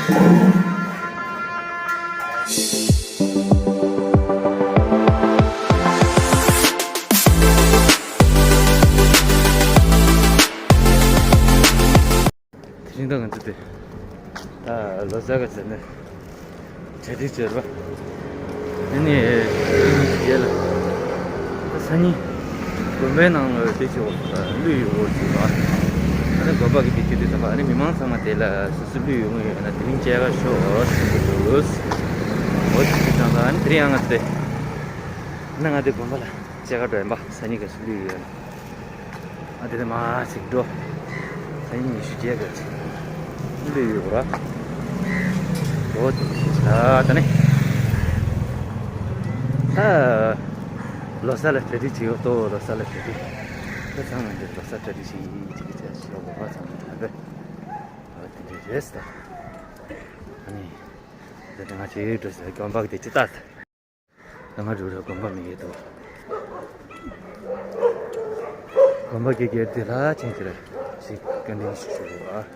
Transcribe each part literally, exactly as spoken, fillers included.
དེ་རིང་ད་ང་ཚོ་དེ་ད་ལོ་གསར་ག་ཟེར་ནས་གྲ་སྒྲིག་བྱས་ར། དེ་ནས་རྗེས་ལ་ད་སང་ཉིན་དགོན་པའི་ནང་ལ་དེ་ཆེ་བ་གླུ་ཡོད་འོ་ཅིག་ལ། ཨ་ནི་དགོན་པ་གི་དེ་ཆེ་དུས་ཙམ་པ་ཨ་ནི་མི་མང་ཚང་མ་དེ་ལ་སོ་སོ་གླུ་ཡོད་ངོ་ཡོད་ན་དེ་རིང་མཇལ་ཁ་ཤོག་ཟེར་གི་འདུག་འོ་དེ་ཆེ་ཙང་ད་ཨ་ནི་དེ་རིང་ཡང་ང་ཚོ་དེ་ན་ང་དེ་དགོན་པ་ལ་མཇལ་ཁ་འགྲོ་ཡིན་པ། སང་ཉིན་ག་ཚོད་གླུ་ཡོད་ན། ཨ་དེ་ནས་མ་ཞིག་འགྲོ། ས་ཡིན་ཉི་ཤུ་བརྒྱད་ག་ཚོད་གླུ་ཡོད་ར། འོ་དེ་ནས་ཤེས་ཤག་ད་ནི་ད་ལོ་གསར་ལ་གྲ་སྒྲིག་བྱེད་ཡོད་དོ། ལོ་གསར་ལ་གྲ་སྒྲིག་ད་ཚང་མ་འདི་ལོ་གསར་གྲ་སྒྲིག་ཞིག་ཅིག་གི་བྱས་ཤོག་གོ་བ་ཚང་མ་ད་འདི་འདྲ་རེད་ད། ཨ་ནི་ད་ང་ཚོའི་འགྲོ་ས་དགོན་པ་དེ་ཅི་ལྟ། ད་ང་འགྲོ་ར་དགོན་པ་མི་སྐྱེལ་འདུག་དགོན་པ་སྐྱེལ་སྐྱེལ་དེ་ལ་ཕྱིན་ཁྱེར་ཞིག་བཀའ་དྲིན་ཞུ་ཞུ་ར།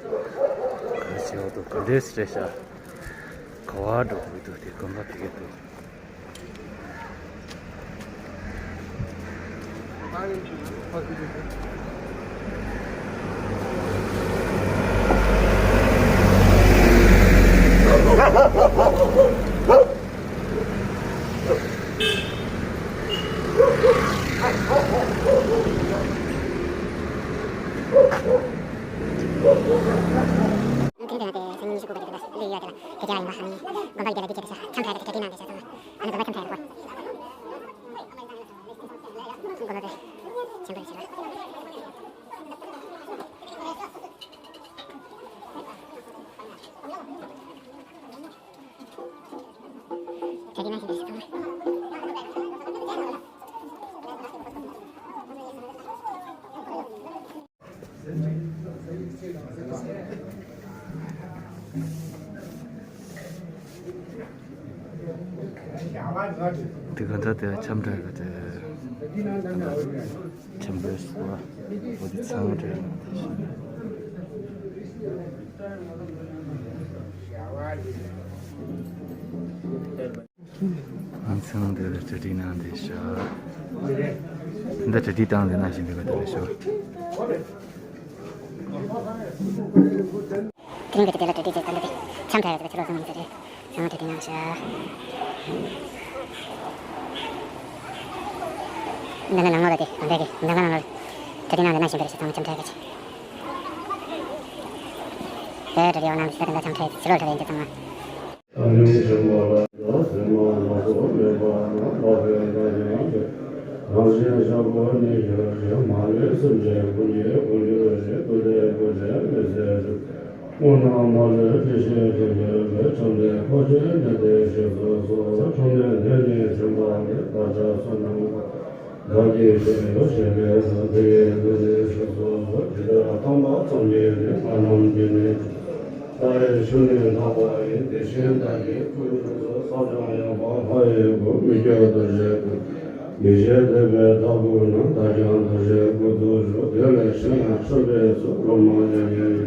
ག་ཞེ་བ་འདུག་ག་འདྲས་སེ་རེད་ཤག་ག་བ་འགྲོ་དགོས་འདུག་དེ་དགོན་པ་སྐྱེལ་སྐྱེལ་འདུག་དེ་རིང་དེ་ལ་དེ་སང་ཉིན་ཉི་ཤུ་དགུ་པ་དེ་དེ་ལ་ལས་ཡོད་དེ་ལ་དེ་རྒྱ་ཡིན་པ་ཨ་ནི་དགོན་པ་རྒྱ་ལ་དེ་ཁྱེད་དེ་ཤ་འཆམ་ཁྲ་དེ་གྲ་སྒྲིག་གནང་དེ་ཤ་ཚང་མ་ཨ་ནི་དགོན་པ་འཆམ་ཁྲ་དེ་གོ་དགོན་པ་དེ་འཆམ་ཁྲ་དེ་ཤ་ར། དེ་ག་ད་དེ་འཆམ་འདྲ་གི་དེ། འཆམ་པའི་སོ་བ་འོ་དེ་ཚང་མ་འདྲ་ཡང་དེ་བཞིན། ཨང་ཚང་དེ་ལ་གྲ་སྒྲིག་གནང་དེ་ཤག་འདི་གྲ་སྒྲིག་བཏང་དེ་ན་བཞིན་པའི་ག་དེ་ལ་ཤོག་དེ་རིང་གི་དེ་ལ་གྲ་སྒྲིག་བྱེད་ད་འདི་འཆམ་འདྲ་ཡོད་ཚེ་ཕྱི་ལོགས་སོང་ཡིན་ཟེར་རེད། ཚང་མ་གྲ་སྒྲིག་གནང་ཤག་འདི་ནི་ནང་ལོགས་ལ་དེ་གང་འདྲ་གི་འདི་ག་ནང་ལོགས་གྲ་སྒྲིག་གནང་དེ་ན་བཞིན་པའི་རེད་ཤག་ཚང་མ་འཆམ་འདྲ་གི་ཆེ། དེ་གྲ་སྒྲིག་གནང་དེ་ཤག་འདི་འཆམ་འདྲ་ཕྱི་ལོགས་གྲ་སྒྲིག་ཡིན་ཚེ་ཚང་མ། ད་རེས་ཤུལ་ནས་ལྷག་པ་ཡིན། དེ་བཞིན་བདག་གིས་ཕུལ་བྱུང་སོགས་སོགས་ཀྱང་ཡོད་པ་ལྷ་ཡི་སྐུ་མི་བསྐྱོད་རྡོ་རྗེའི་སྐུ། ཡེ་ཤེས་ལྡན་པའི་བདག་པོ་རྣམས་དག་ཀྱང་རྡོ་རྗེའི་སྐུ་ཐུགས་སྒྲུབ། དེ་ལས་ཕྱི་ནས་མཆོད་པའི་ཚུལ་སློབ་མ་ཡང་ཡང་ཡིན།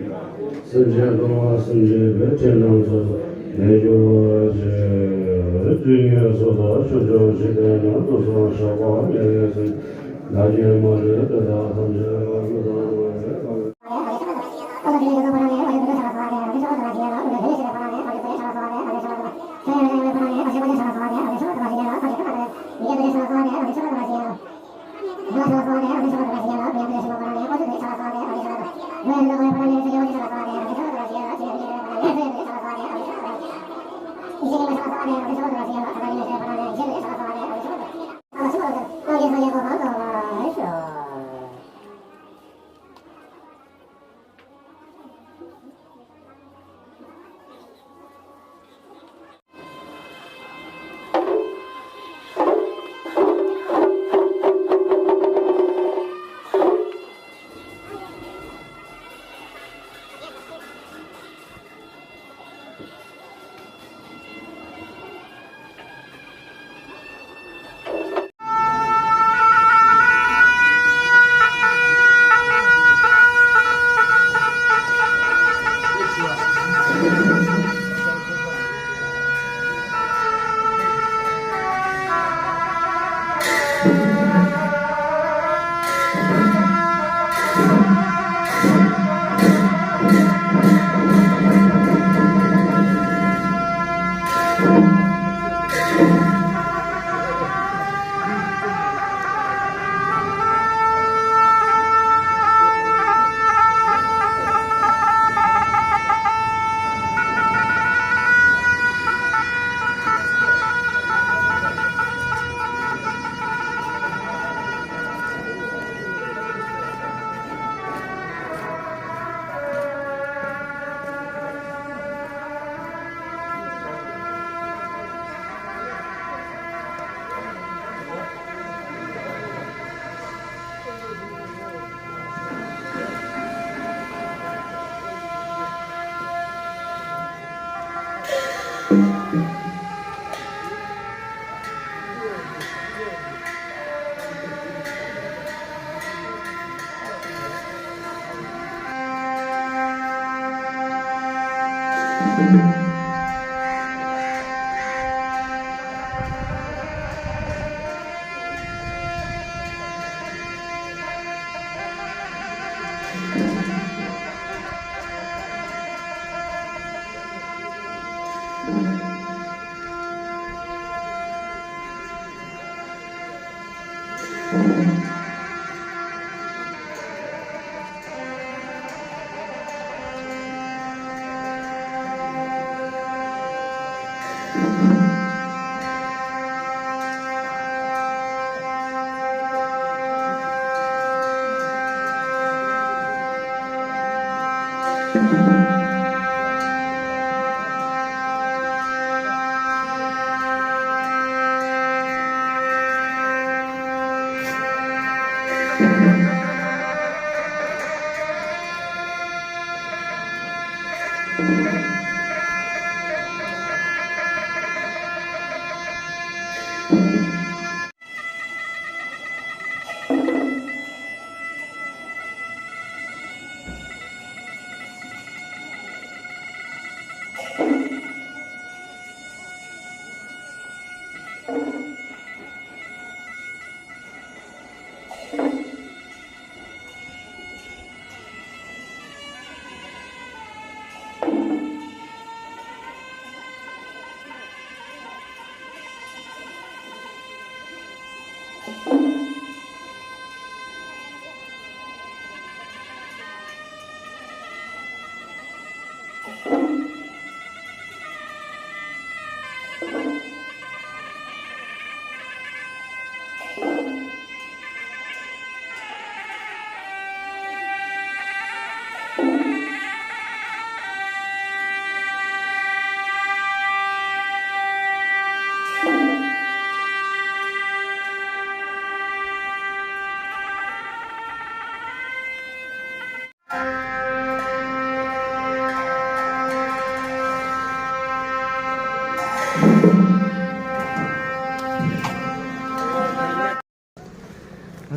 སེམས་ཅན་གདུང་བ་སེམས་ཅན་པའི་དྲིན་ནམ་སོ་སོ་ནས་གྱུར་པར་བྱེད། དུས་ངན་སོ་སོར་ཆོས་སྐྱོང་འཇིག་རྟེན་ན་དུག་གསུམ་ཞགས་པ་ཉེ་བའི་ཚེ། བདག་གིས་མ་ལུས་དེ་དག་ཐམས་ཅད་ཀླུ་དང་ནོར་བུས།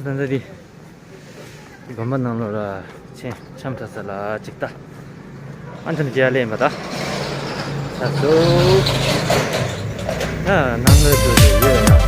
ད་ལྟ་འདི་དགོན་པ་ནང་ལོགས་ལ་ཆེན་འཆམ་ཕྲ་ས་ལ་ཅིག་ལྟ། ཨ་འདི་ནི་རྒྱ་ལས་ཡིན་པ་ད། ཆ་སོ། ཨ་ནང་ལ་འགྲོ་དེ་ཡོད་ཡ།